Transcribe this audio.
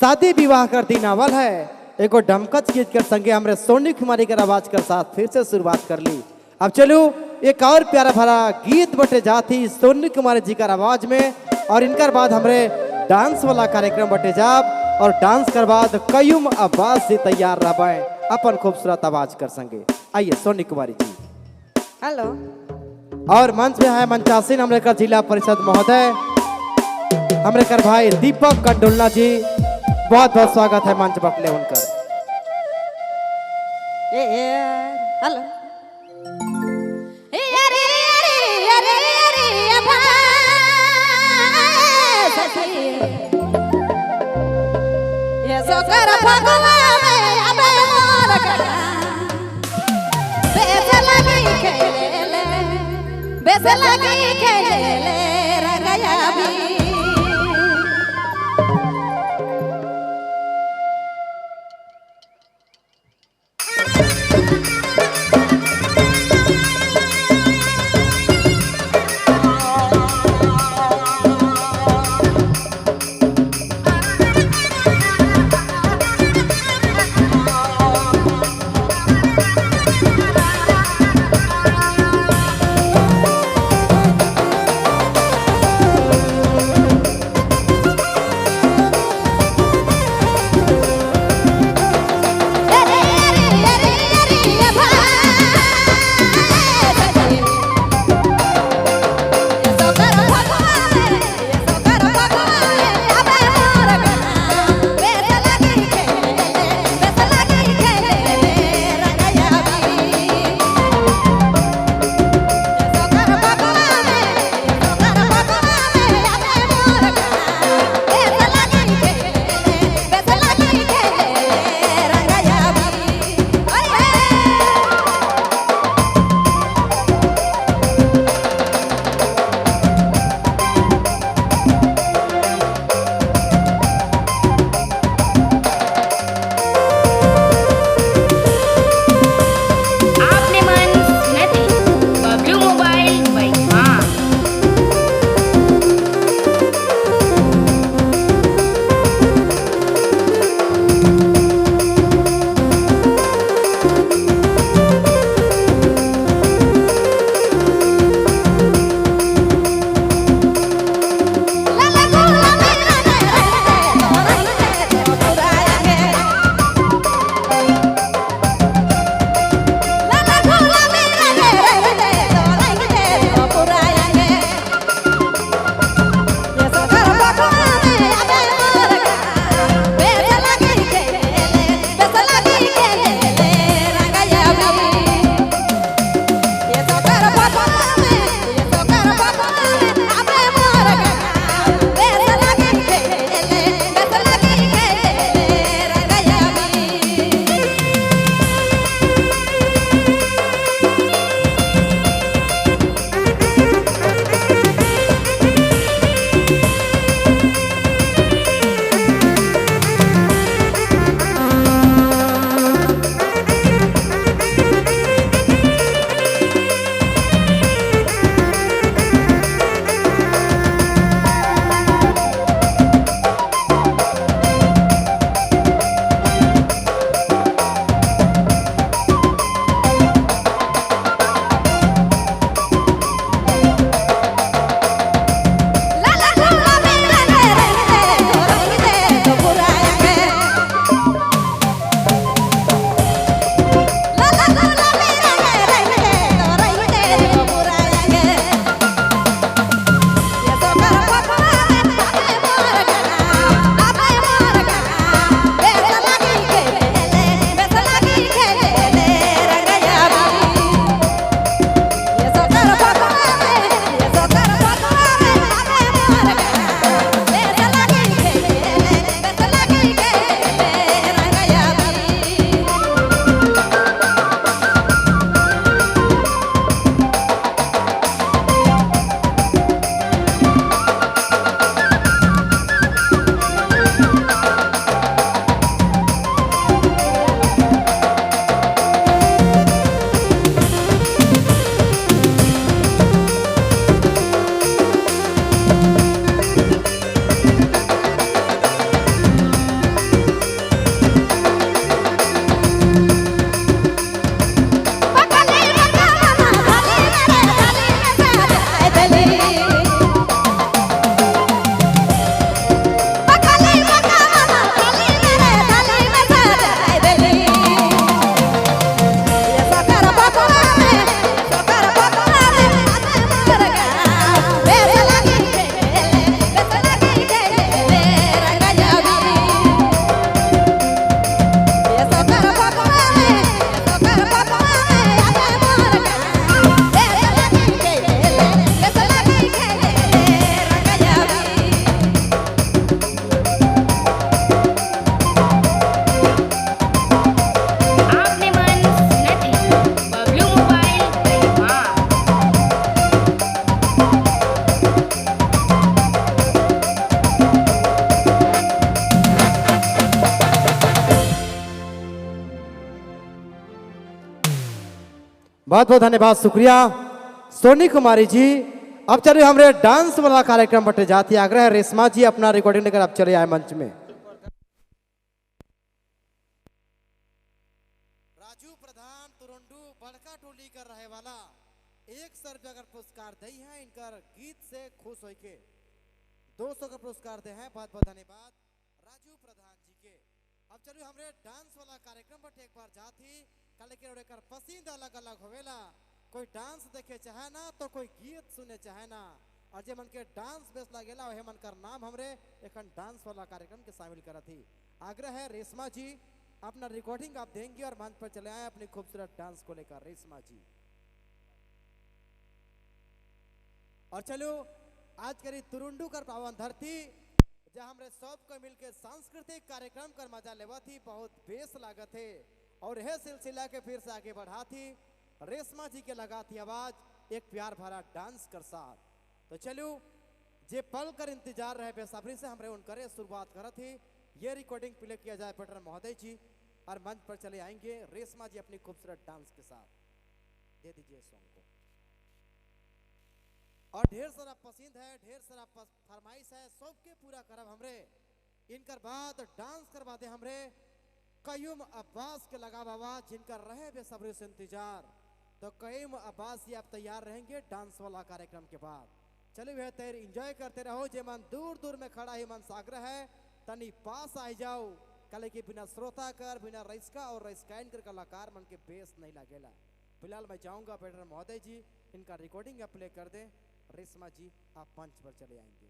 शादी विवाह कर दिन आवल है। एगो डमकच गीत के संगे हमरे सोनी कुमारी के आवाज के साथ फिर से शुरुआत कर ली। अब चलू एक और प्यारा भरा गीत बटे जाती सोनी कुमारी जी का आवाज में और इनकर बाद हमरे डांस वाला कार्यक्रम बटे जाब और डांस कर बाद कयूम अब्बास जी तैयार रह अपन खूबसूरत आवाज कर संगे। आइए सोनी कुमारी जी। हेलो। और मंच में है मंचासीन हमरे कर जिला परिषद महोदय हमरे कर भाई दीपक कंडुलना जी, बहुत बहुत स्वागत है मंच बटले उनका। ए हेलो। ए अरे अरे अरे अरे अभा सखी ये सोकर फगुआ में अबे मोर कका बेस लगी खेले ले, बेस लगी खेले ले रंगया भी। बहुत बहुत धन्यवाद, शुक्रिया सोनी कुमारी जी। अब चलिए हमरे डांस वाला कार्यक्रम बटे जाती। आग्रह है रेशमा जी अपना रिकॉर्डिंग लेकर आप चले आए मंच में। राजू प्रधान तुरुंडू बड़का टोली कर रहे वाला 100 रुपया का पुरस्कार दई है, इनकर गीत से खुश होके 200 का पुरस्कार दे हैं। बहुत बहुत धन्यवाद राजू प्रधान जी के। अब चलिए हमरे डांस वाला कार्यक्रम बटे एक बार जाती। कल के कर पसंद अलग अलग होवेला, कोई डांस देखे चाहे ना तो कोई गीत सुने चाहे ना, और जे मन के डांस बेस लगेला वह मन कर नाम हमरे एक डांस वाला कार्यक्रम के शामिल करा थी। आग्रह है रेशमा जी अपना रिकॉर्डिंग आप देंगे और मंच पर चले आए अपनी खूबसूरत डांस को लेकर रेशमा जी। और चलो आज करी तुरुंडू कर पावन धरती जहाँ हमरे सबको मिलके सांस्कृतिक कार्यक्रम कर मजा लेवा थी, बहुत बेस लागत है और यह सिलसिला के फिर से आगे बढ़ा थी। रेशमा जी के लगा थी आवाज एक प्यार भरा डांस कर साथ। तो चलो जे पल कर इंतजार रहे बेसब्री से हमरे उनकरे शुरुआत कर थी। ये रिकॉर्डिंग प्ले किया जाए पटर महोदय जी और मंच पर चले आएंगे रेशमा जी अपनी खूबसूरत डांस के साथ। दे दीजिए सॉन्ग को। और ढेर सारा पसंद है, ढेर सारा फरमाइश है, सबके पूरा करब हमरे। इनकर बाद डांस करवा दे हमरे कयूम अब्बास के लगा आवाज, जिनका रहे बेसब्री से इंतजार। तो कयूम अब्बास जी आप तैयार रहेंगे डांस वाला कार्यक्रम के बाद। चलिए भैया तैर एंजॉय करते रहो। जे मन दूर दूर में खड़ा ही मन सागर है तनी पास आ जाओ, कल के बिना श्रोता कर बिना रईसका और रईसकाइन कर कलाकार मन के बेस नहीं लगेला। फिलहाल मैं जाऊंगा बेटर महोदय जी इनका रिकॉर्डिंग आप प्ले कर दें। रेशमा जी आप मंच पर चले आएंगे।